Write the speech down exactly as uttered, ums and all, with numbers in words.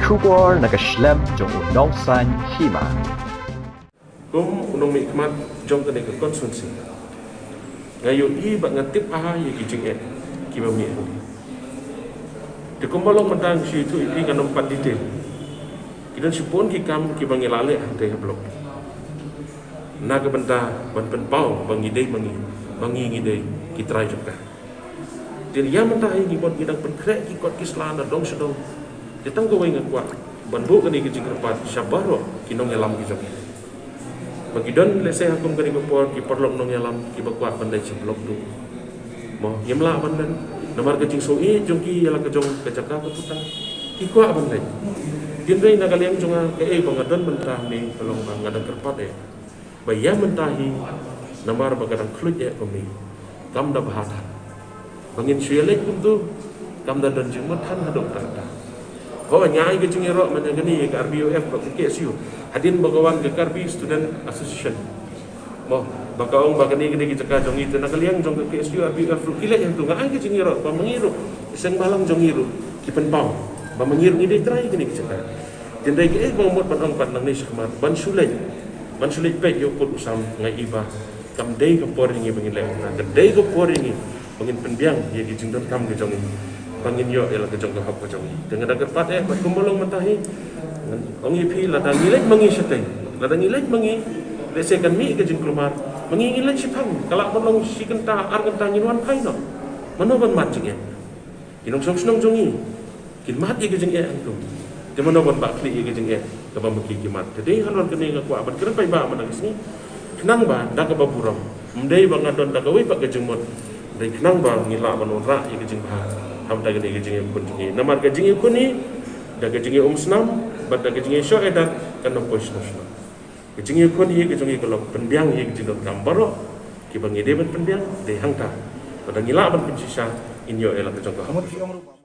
Khubor na ka shlem jong u nongsan hima. Kum u nongmihkhmat jong kane ka constituency, nga ïohi bad nga tip bha ïa ki jingeh kiba mih hangne. Te kumba long mynta ngi shu ïathuh ïa phi, ngan ym pat detail. Ki don shibun ki kam kiba ngi la leh hangtei ha block na ka bynta ban pynpaw ba ngi dei ma ngi, ba ngi ngi dei ki trai jong ka. Te ïa mynta hi ngi mut ngi dang pynkhreh ki kot ki sla na dong sha dong. Te tang kawei nga kwah ban buh kane ka jingkyrpad sha baroh ki nongïalam ki jong ngi. Ba ki don lehse ha kum kane ka por ki paralok nongïalam kiba kwah ban leit sha block two. Mo, ngim lah ban leit namar ka jingsngewsih jong ki ïa la ka jong ka jaka ka puta. Ki kwah ban leit. Hynrei na ka liang jong nga, kaei ba nga don mynta hangne ka long ba nga dang kyrpad eh ba ïa mynta hi, namar ba ka dang khluit eh kumne, kam da bha than ba ngin shu ïaleit kumto. Kam da don jingmut than haduh katta. Hooid, nga ai ka jingïaroh mynta kane ïa ka R B U F bad ka K S U, hadien ba ka wan ka Karbi Student Association. Mo, ba ka ong ba kane ka dei ka jaka jong ngi, te na ka liang jong ka K S U, R B U F ruh ki leit hangto. Nga ai ka jingïaroh ba ma ngi ruh, ki seng bhalang jong ngi ruh ki pynpaw ba ma ngi ruh ngi dei trai kane ka jaka. Hynrei kaei ba nga mut ban ong pat nangne shakhmat, ban shu leit, ban shu leit peit ïa u pud u sam, nga i ba kam dei ka por ïa ngi ba ngin leh. Ka dei ka por ïa ngi ba ngin pynbiang ïa ki jingdonkam ki jong ngi, ba ngin ïoh ïa la ka jong ka hok ka jong ngi. Te nga dang kyrpad eh bad kumba long mynta hi, ngan ong ïa phi, lada ngi leit ma ngi shatei, lada ngi leit ma ngi, lehse kan mih ka jingkulmar, ma ngi ngin leit shiphang, ka lah ban long shi kynta ar kynta, ngin wan phai noh. Mano ban mad jingeh? Ki nongshong shnong jong ngi kin mad ïa ka jingeh hangto. Te mano ban bah khlieh ïa ka jingeh kaba ma ki ki mad? Te dei halor kane nga kwah ban kren paidbah mynta ka sngi. Khnang ba da kaba burom, ym dei ba nga don da kawei pat ka jingmut, hynrei khnang ba ngi lah ban wanrah ïa ka jingbha ha bynta kane ka jingïakhun jong ngi. Namar ka jingïakhun hi, da ka jingïaumsnam bad da ka jingïashoh ïadat, kan ym poi shnong shnong. Ka jingïakhun hi ka jong ngi ka long pynbiang ïa ka jingdonkam baroh kiba ngi dei ban pynbiang. Dei hangta ba da ngi lah ban pynshisha, ngin ïoh ïa la ka jong ka hok.